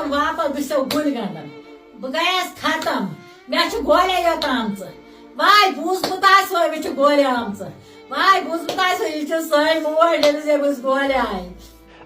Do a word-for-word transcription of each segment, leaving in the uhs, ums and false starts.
واپس بہٕ چھسو گُلۍ گنڈان، بہٕ گٔیس ختم، مےٚ چھِ گولے یوت آمژٕ۔ واے بوٗزمُت آسہِ ہو، مےٚ چھِ گولے آمژٕ۔ واے بوٗزمُت آسہِ ہو، یہِ چھِ سٲنۍ موج، ییٚمِس ییٚمِس گولے آیہِ۔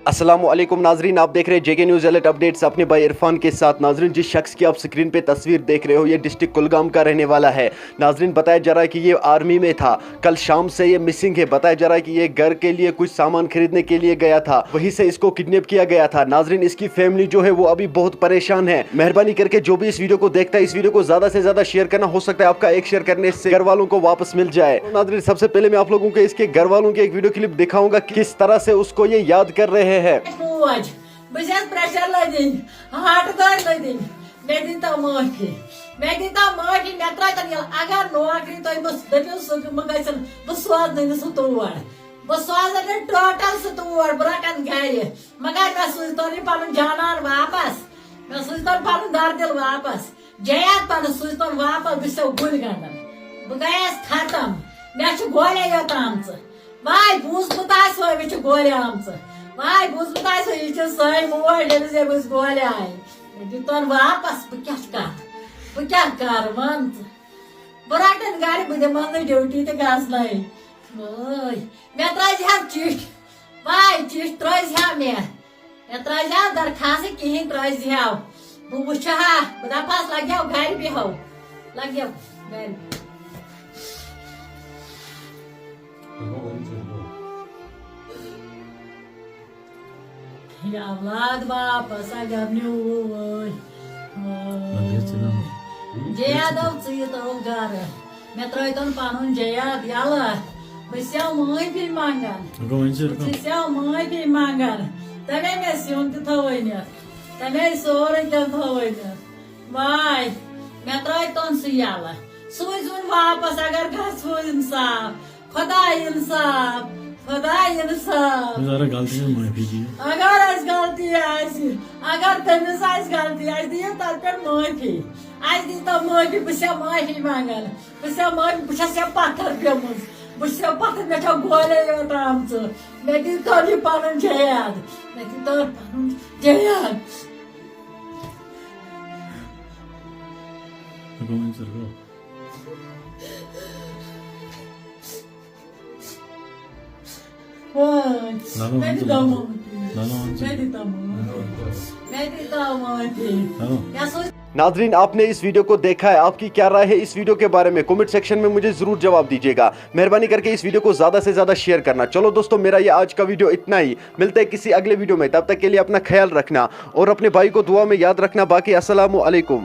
السلام علیکم ناظرین، آپ دیکھ رہے ہیں جے کے نیوز الرٹ اپڈیٹس اپنے بھائی عرفان کے ساتھ۔ ناظرین، جس شخص کی آپ سکرین پہ تصویر دیکھ رہے ہو، یہ ڈسٹرکٹ کلگام کا رہنے والا ہے۔ ناظرین، بتایا جا رہا ہے کہ یہ آرمی میں تھا، کل شام سے یہ مسنگ ہے۔ بتایا جا رہا ہے کہ یہ گھر کے لیے کچھ سامان خریدنے کے لیے گیا تھا، وہیں سے اس کو کڈنیپ کیا گیا تھا۔ ناظرین، اس کی فیملی جو ہے وہ ابھی بہت پریشان ہے۔ مہربانی کر کے جو بھی اس ویڈیو کو دیکھتا ہے، اس ویڈیو کو زیادہ سے زیادہ شیئر کرنا، ہو سکتا ہے آپ کا ایک شیئر کرنے سے گھر والوں کو واپس مل جائے۔ ناظرین، سب سے پہلے میں آپ لوگوں کو اس کے گھر والوں کی ایک ویڈیو کلپ دکھاؤں گا، کس طرح سے اس کو یہ یاد کر رہے ہیں۔ موج، بہٕ چھَس پریشر لٔدِنۍ، ہارٹ دٲدۍ لٔدِنۍ، مےٚ دِتو معٲفی، مےٚ دِتو معٲفی، مےٚ ترٛٲیتن یَلہٕ۔ اگر نوکری تۄہہِ بہٕ دٔپِو سُہ بہٕ گژھن، بہٕ سوزنہٕ نہٕ سُہ تور، بہٕ سوزن نہٕ ٹوٹل سُہ تور، بہٕ رَٹن گرِ، مگر مےٚ سوٗزتون یہِ پنُن جانان واپس، مےٚ سوٗزتون پنُن دردِل واپس، جیاد پنُن سوٗزتون واپس، بہٕ چھَسو گُلۍ گنڈان، بہٕ گٔیس ختم، مےٚ چھِ گولے یوت آمژٕ۔ واے بوٗزمُت آسہِ ہو، أمِس چھِ گولہِ آمژٕ۔ واے بوٗزمُت آسہِ ہو، یہِ چھِ سٲنۍ موج، أمِس، أمِس گولہِ آیہِ۔ مےٚ دیُت تَن واپس، بہٕ کیٛاہ چھِ کَرٕ؟ بہٕ کیٛاہ کَرٕ؟ وَن ژٕ۔ بہٕ رَٹَن گَرِ، بہٕ دِمَن نہٕ ڈیوٹی تہِ گژھنَے۔ وٲے، مےٚ ترٛٲوزِ ہا چِٹھۍ۔ واے، چِٹھۍ ترٛٲوزِ ہا مےٚ۔ مےٚ ترٛٲوزِ ہا درخاست کِہیٖنۍ، ترٛٲوزِ ہا۔ بہٕ وٕچھٕ ہا، بہٕ دَپہٕ ہَس، لَگیو گَرِ بیٚہو۔ لَگیو گَرِ۔ یہِ اولاد واپس اگر نیوٗوٕے۔ جیادو ژٕ یہِ تو گرٕ۔ مےٚ ترٛٲیتن پنُن جیاد یلہٕ۔ بہٕ چھسو معٲفی منگان۔ رُکو وۄنۍ ژٕ، بہٕ رُکو۔ چھسو معٲفی منگان۔ تمے مےٚ سیُن تہِ تھوو أنِتھ۔ تمے سورُے کینٛہہ تھوو أنِتھ۔ واے، مےٚ ترٛٲیتن سُہ یلہٕ۔ سوٗزِوُن واپس اگر گژھِ ہو انصاف۔ خداے انصاف، خداے انصاف۔ اگر غلطی آسہِ، معٲفی دِیِو۔ اگر اَسہِ غلطی آسہِ، اگر تٔمِس آسہِ غلطی، اَسہِ دِیِو تَتھ پٮ۪ٹھ معٲفی۔ اَسہِ دِیِو تو معٲفی، بہٕ چھَس معٲفی منٛگان۔ بہٕ چھَس معٲفی، بہٕ چھَس یا پَتھر پیٚمٕژ۔ بہٕ چھَس یا پَتھر، مےٚ چھےٚ گولے یوت آمژٕ۔ مےٚ دِیِو تو یہِ پَنُن جیاد۔ مےٚ دِیِو تو پَنُن جیاد۔ رُکو وۄنۍ ژٕ، رُکو۔ وٲے، نہ، نہ، مےٚ وَن دِ ژٕ۔ دَماوُن تہِ۔ نہ، نہ، وَن ژٕ۔ مےٚ دِ دَماوُن تہِ۔ مےٚ دِ دَماوُن تہِ۔ نہ، نہ۔ مےٚ سوٗز۔ ناظرین، آپ نے اس ویڈیو کو دیکھا ہے، آپ کی کیا رائے ہے اس ویڈیو کے بارے میں؟ کمنٹ سیکشن میں مجھے ضرور جواب دیجیے گا۔ مہربانی کر کے اس ویڈیو کو زیادہ سے زیادہ شیئر کرنا۔ چلو دوستوں، میرا یہ آج کا ویڈیو اتنا ہی۔ ملتے ہیں کسی اگلے ویڈیو میں، تب تک کے لیے اپنا خیال رکھنا اور اپنے بھائی کو دعا میں یاد رکھنا۔ باقی السلام علیکم۔